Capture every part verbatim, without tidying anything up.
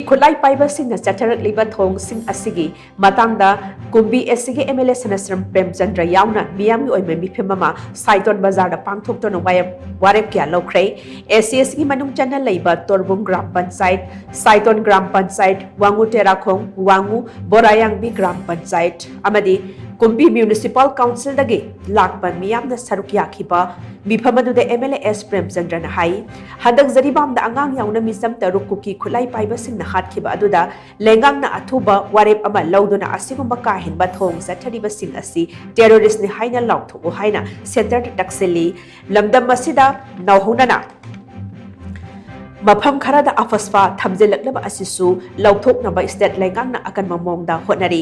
ꯈꯨꯠꯂꯥꯏ ꯄꯥꯏꯕꯁꯤꯡꯅ ꯆꯠꯊꯔꯛꯂꯤꯕ ꯊꯧꯑꯣꯡꯁꯤꯡ ꯑꯁꯤꯒꯤ ꯃꯇꯥꯡꯗ ꯀꯨꯝꯕꯤ ꯑꯦꯁ ꯁꯤꯒꯤ ꯑꯦꯝ ꯑꯦꯜ ꯑꯦ ꯁꯅꯥꯁꯤꯔꯝ ꯄ꯭ꯔꯦꯝꯆꯟꯗ꯭ꯔ ꯌꯥꯎꯅ ꯃꯤꯌꯥꯝꯒꯤ ꯑꯣꯏꯕ ꯃꯤꯐꯝ ꯑꯃ ꯁꯥꯏꯇꯣꯟ ꯕꯖꯥꯔꯗ ꯄꯥꯡꯊꯣꯛꯇꯨꯅ ꯋꯥꯌꯦꯞ-, ꯋꯥꯔꯦꯞ ꯀꯌꯥ ꯂꯧꯈ꯭ꯔꯦ꯫ ꯑꯦꯁ ꯁꯤ ꯑꯦꯁ ꯁꯤꯒꯤ ꯃꯅꯨꯡ ꯆꯟꯅ ꯂꯩꯕ ꯇꯣꯔꯕꯨꯡ ꯒ꯭ꯔꯥꯝ ꯄꯟꯆꯥꯌꯠ, ꯁꯥꯏꯇꯣꯟ ꯒ꯭ꯔꯥꯝ ꯄꯟꯆꯥꯌꯠ, ꯋꯥꯡꯉꯨ ꯇꯦꯔꯥꯈꯣꯡ, ꯋꯥꯡꯉꯨ ꯕꯣꯔꯥꯌꯥꯡꯕꯤ ꯒ꯭ꯔꯥꯝ ꯄꯟꯆꯥꯌꯠ ꯑꯃꯗꯤ ꯀꯨꯝꯕꯤ ꯃ꯭ꯌꯨꯅꯤꯁꯤꯄꯥꯜ ꯀꯥꯎꯟꯁꯤꯜꯗꯒꯤ ꯂꯥꯛꯄ ꯃꯤꯌꯥꯝꯅ ꯁꯔꯨꯛ ꯌꯥꯈꯤꯕ ꯃꯤꯐꯝ ꯑꯗꯨꯗ ꯑꯦꯝ ꯑꯦꯜ ꯑꯦ ꯑꯦꯁ ꯄ꯭ꯔꯦꯝꯆꯟꯗ꯭ꯔꯅ ꯍꯥꯏ, ꯍꯟꯗꯛ ꯖꯔꯤꯕꯥꯝꯗ ꯑꯉꯥꯡ ꯌꯥꯎꯅ ꯃꯤꯆꯝ ꯇꯔꯨꯛ ꯀꯨꯀꯤ ꯈꯨꯠꯂꯥꯏ ꯄꯥꯏꯕꯁꯤꯡꯅ ꯍꯥꯠꯈꯤꯕ ꯑꯗꯨꯗ ꯂꯩꯉꯥꯛꯅ ꯑꯊꯨꯕ ꯋꯥꯔꯦꯞ ꯑꯃ ꯂꯧꯗꯨꯅ ꯑꯁꯤꯒꯨꯝꯕ ꯀꯥ ꯍꯦꯟꯕ ꯊꯧꯑꯣꯡ ꯆꯠꯊꯔꯤꯕꯁꯤꯡ ꯑꯁꯤ ꯇꯦꯔꯣꯔꯤꯁ꯭ꯠꯅꯤ ꯍꯥꯏꯅ ꯂꯥꯎꯊꯣꯛꯎ ꯍꯥꯏꯅ ꯁꯦꯟꯇꯔꯗ ꯇꯛꯁꯤꯜꯂꯤ꯫ ꯂꯝꯗꯝ ꯑꯁꯤꯗ ꯅꯧꯍꯧꯅꯅ ꯃꯐꯝ ꯈꯔꯗ ꯑꯐꯁ꯭ꯐꯥ ꯊꯝꯖꯤꯜꯂꯛꯂꯕ ꯑꯁꯤꯁꯨ ꯂꯧꯊꯣꯛꯅꯕ ꯁ꯭ꯇꯦꯠ ꯂꯩꯉꯥꯛꯅ ꯑꯀꯟꯕ ꯃꯑꯣꯡꯗ ꯍꯣꯠꯅꯔꯤ꯫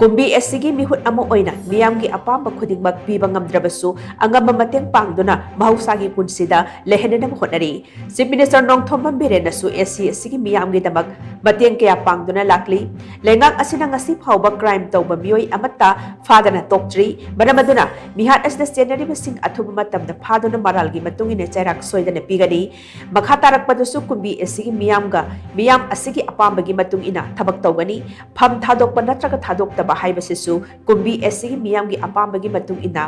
ꯀꯨꯝꯕꯤ ꯑꯦꯁ ꯁꯤꯒꯤ ꯃꯤꯍꯨꯠ ꯑꯃ ꯑꯣꯏꯅ ꯃꯤꯌꯥꯝꯒꯤ ꯑꯄꯥꯝꯕ ꯈꯨꯗꯤꯡꯃꯛ ꯄꯤꯕ ꯉꯝꯗ꯭ꯔꯕꯁꯨ ꯑꯉꯝꯕ ꯃꯇꯦꯡ ꯄꯥꯡꯗꯨꯅ ꯃꯍꯧꯁꯥꯒꯤ ꯄꯨꯟꯁꯤꯗ ꯂꯩꯍꯟꯅꯅꯕ ꯍꯣꯠꯅꯔꯤ꯫ ꯆꯤꯐ ꯃꯤꯅꯤꯁꯇꯔ ꯅꯣꯡꯊꯣꯝꯕꯝ ꯕꯤꯔꯦꯟꯅꯁꯨ ꯑꯦꯁ ꯁꯤ ꯑꯦꯁ ꯁꯤꯒꯤ ꯃꯤꯌꯥꯝꯒꯤꯗꯃꯛ ꯃꯇꯦꯡ ꯀꯌꯥ ꯄꯥꯡꯗꯨꯅ ꯂꯥꯛꯂꯤ꯫ ꯂꯩꯉꯥꯛ ꯑꯁꯤꯅ ꯉꯁꯤ ꯐꯥꯎꯕ ꯀ꯭ꯔꯥꯏꯝ ꯇꯧꯕ ꯃꯤꯑꯣꯏ ꯑꯃꯠꯇ ꯐꯥꯗꯅ ꯇꯣꯛꯇ꯭ꯔꯤ꯫ ꯃꯔꯝ ꯑꯗꯨꯅ ꯃꯤꯍꯥꯠ ꯑꯁꯤꯗ ꯆꯦꯟꯅꯔꯤꯕꯁꯤꯡ ꯑꯊꯨꯕ ꯃꯇꯝꯗ ꯐꯥꯗꯨꯅ ꯃꯔꯥꯜꯒꯤ ꯃꯇꯨꯡ ꯏꯟꯅ ꯆꯩꯔꯥꯛ ꯁꯣꯏꯗꯅ ꯄꯤꯒꯅꯤ꯫ ꯃꯈꯥ ꯇꯥꯔꯛꯄꯗꯁꯨ ꯀꯨꯝꯕꯤ ꯑꯦꯁ ꯁꯤꯒꯤ ꯃꯤꯌꯥꯝꯒ ꯃꯤꯌꯥꯝ ꯑꯁꯤꯒꯤ ꯑꯄꯥꯝꯕꯒꯤ ꯃꯇꯨꯡ ꯏꯟꯅ ꯊꯕꯛ ꯇꯧꯒꯅꯤ꯫ ꯐꯝ ꯊꯥꯗꯣꯛꯄ ꯅꯠꯇ꯭ꯔꯒ ꯊꯥꯗꯣꯛꯇꯕ ꯍꯥꯏꯕꯁꯤꯁꯨ ꯀꯨꯝꯕꯤ ꯑꯦꯁ ꯁꯤꯒꯤ ꯃꯤꯌꯥꯝꯒꯤ ꯑꯄꯥꯝꯕꯒꯤ ꯃꯇꯨꯡ ꯏꯟꯅ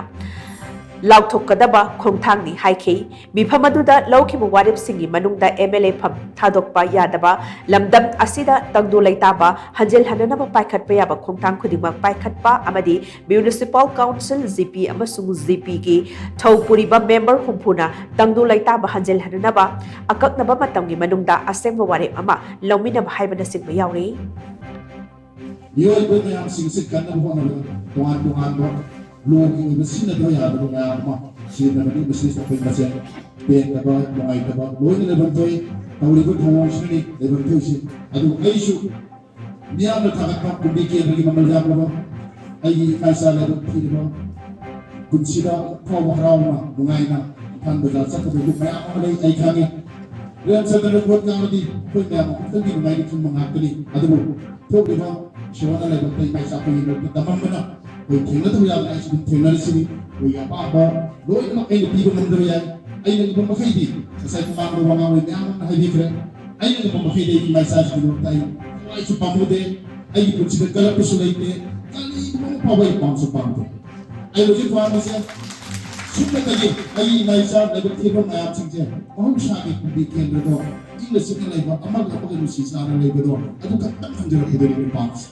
ꯂꯥꯎꯊꯣꯛꯀꯗꯕ ꯈꯣꯡꯊꯥꯡꯅꯤ ꯍꯥꯏꯈꯤ꯫ ꯃꯤꯐꯝ ꯑꯗꯨꯗ ꯂꯧꯈꯤꯕ ꯋꯥꯔꯦꯞꯁꯤꯡꯒꯤ ꯃꯅꯨꯡꯗ ꯑꯦꯝ ꯑꯦꯜ ꯑꯦ ꯐꯝ ꯊꯥꯗꯣꯛꯄ ꯌꯥꯗꯕ, ꯂꯝꯗꯝ ꯑꯁꯤꯗ ꯇꯪꯗꯨ ꯂꯩꯇꯥꯕ ꯍꯟꯖꯤꯜꯍꯟꯅꯅꯕ ꯄꯥꯏꯈꯠꯄ ꯌꯥꯕ ꯈꯣꯡꯊꯥꯡ ꯈꯨꯗꯤꯡꯃꯛ ꯄꯥꯏꯈꯠꯄ ꯑꯃꯗꯤ ꯃ꯭ꯌꯨꯅꯤꯁꯤꯄꯥꯜ ꯀꯥꯎꯟꯁꯤꯜ, ꯖꯤ ꯄꯤ ꯑꯃꯁꯨꯡ ꯖꯤ ꯄꯤꯒꯤ ꯊꯧ ꯄꯨꯔꯤꯕ ꯃꯦꯝꯕꯔ ꯍꯨꯝꯐꯨꯅ ꯇꯪꯗꯨ ꯂꯩꯇꯥꯕ ꯍꯟꯖꯤꯜꯍꯟꯅꯅꯕ ꯑꯀꯛꯅꯕ ꯃꯇꯝꯒꯤ ꯃꯅꯨꯡꯗ ꯑꯁꯦꯡꯕ ꯋꯥꯔꯦꯞ ꯑꯃ ꯂꯧꯃꯤꯟꯅꯕ ꯍꯥꯏꯕꯅꯆꯤꯡꯕ ꯌꯥꯎꯔꯤ꯫ ꯃꯤꯑꯣꯏꯕ ꯃꯌꯥꯝꯁꯤꯡꯁꯤ ꯀꯟꯅꯕ ꯍꯣꯠꯅꯕꯗ ꯇꯣꯉꯥꯟ ꯇꯣꯉꯥꯟꯕ ꯂꯣꯒꯤ ꯑꯣꯏꯕ ꯁꯤꯖꯤꯟꯅꯗꯕ ꯌꯥꯗꯕ ꯃꯌꯥꯝ ꯑꯃ ꯁꯤꯖꯤꯟꯅꯕꯅꯤ꯫ ꯃꯁꯤꯗ ꯑꯩꯈꯣꯏ ꯃꯁꯦꯟ ꯄꯦꯟꯗꯕ, ꯅꯨꯡꯉꯥꯏꯇꯕ ꯂꯣꯏꯅ ꯂꯩꯐꯝ ꯊꯣꯛꯏ꯫ ꯇꯧꯔꯤꯕ ꯊꯧꯑꯣꯡꯁꯤꯅꯅꯤ ꯂꯩꯐꯝ ꯊꯣꯛꯏꯁꯤ꯫ ꯑꯗꯨꯕꯨ ꯑꯩꯁꯨ ꯃꯤꯌꯥꯝꯅ ꯊꯥꯒꯠꯄ ꯀꯨꯝꯕꯤ ꯀꯦꯟꯗ꯭ꯔꯒꯤ ꯃꯃꯜ ꯌꯥꯝꯂꯕ ꯑꯩꯒꯤ ꯏꯀꯥꯏ ꯆꯥ ꯂꯥꯏꯕꯛ ꯊꯤꯔꯕ ꯄꯨꯟꯁꯤꯗ ꯑꯃꯨꯛ ꯐꯥꯎꯕ ꯍꯔꯥꯎꯅ ꯅꯨꯡꯉꯥꯏꯅ ꯏꯝꯐꯥꯜ ꯕꯖꯥꯔ ꯆꯠꯇꯕ ꯃꯌꯥꯝ ꯑꯃ ꯂꯩ, ꯑꯩ ꯈꯪꯉꯤ꯫ ꯄ꯭ꯔꯦꯝꯆꯟꯗ꯭ꯔ ꯚꯣꯠ ꯀꯥꯡꯕꯗꯤ ꯑꯩꯈꯣꯏ ꯃꯌꯥꯝ ꯑꯃꯨꯛꯇꯪꯒꯤ ꯅꯨꯡꯉꯥꯏꯅ ꯈꯪꯕ ꯉꯥꯛꯇꯅꯤ꯫ ꯑꯗꯨꯕꯨ ꯊꯣꯛꯂꯤꯕ ꯏꯁꯣꯔꯅ ꯂꯥꯏꯕꯛꯇ ꯏꯃꯥ ꯏꯆꯥ ꯑꯩꯈꯣꯏꯒꯤ ꯃꯔꯛꯇ ꯇꯝꯃꯝꯕꯅ ꯑꯩꯈꯣꯏ ꯊꯦꯡꯅꯗꯕ ꯌꯥꯗꯅ ꯑꯩꯁꯨ ꯑꯗꯨꯝ ꯊꯦꯡꯅꯔꯤꯁꯤꯅꯤ꯫ ꯑꯩꯈꯣꯏꯒꯤ ꯑꯄꯥꯝꯕ ꯂꯣꯏꯅꯃꯛ ꯑꯩꯅ ꯄꯤꯕ ꯉꯝꯗꯕ ꯌꯥꯏ꯫ ꯑꯩꯅ ꯉꯝꯕ ꯃꯈꯩꯗꯤ ꯉꯁꯥꯏ ꯃꯃꯥꯡꯗ ꯋꯥ ꯉꯥꯡꯕ ꯃꯌꯥꯝ ꯑꯃꯅ ꯍꯥꯏꯕꯤꯈ꯭ꯔꯦ꯫ ꯑꯩꯅ ꯉꯝꯕ ꯃꯈꯩꯗꯤ ꯑꯩꯒꯤ ꯏꯃꯥ ꯏꯆꯥꯁꯤꯡꯒꯤꯗꯃꯛꯇ ꯑꯩ ꯀꯔꯤꯁꯨ ꯄꯥꯝꯃꯨꯗꯦ꯫ ꯑꯩꯒꯤ ꯄꯨꯟꯁꯤꯗ ꯀꯜꯂꯛꯄꯁꯨ ꯂꯩꯇꯦ꯫ ꯀꯔꯤꯒꯨꯝꯕ ꯑꯃ ꯐꯥꯎꯕ ꯑꯩ ꯄꯥꯝꯁꯨ ꯄꯥꯝꯗꯦ꯫ ꯑꯩ ꯍꯧꯖꯤꯛ ꯄꯥꯝꯃꯤꯁꯦ ꯁꯨꯞꯅꯇꯒꯤ ꯑꯩꯒꯤ ꯏꯃꯥ ꯏꯆꯥ ꯂꯥꯏꯕꯛ ꯊꯤꯕ ꯃꯌꯥꯝꯁꯤꯡꯁꯦ ꯃꯍꯧꯁꯥꯒꯤ ꯀꯨꯝꯕꯤ ꯀꯦꯟꯗ꯭ꯔꯗꯣ ꯏꯪꯅ ꯆꯤꯛꯅ ꯂꯩꯕ, ꯑꯃꯒ ꯑꯃꯒ ꯅꯨꯡꯁꯤ ꯆꯥꯟꯅ ꯂꯩꯕꯗꯣ ꯑꯗꯨ ꯈꯛꯇꯪ ꯍꯟꯖꯔꯛꯄꯗꯨꯅꯤ ꯑꯩꯅ ꯄꯥꯝꯃꯤꯁꯦ꯫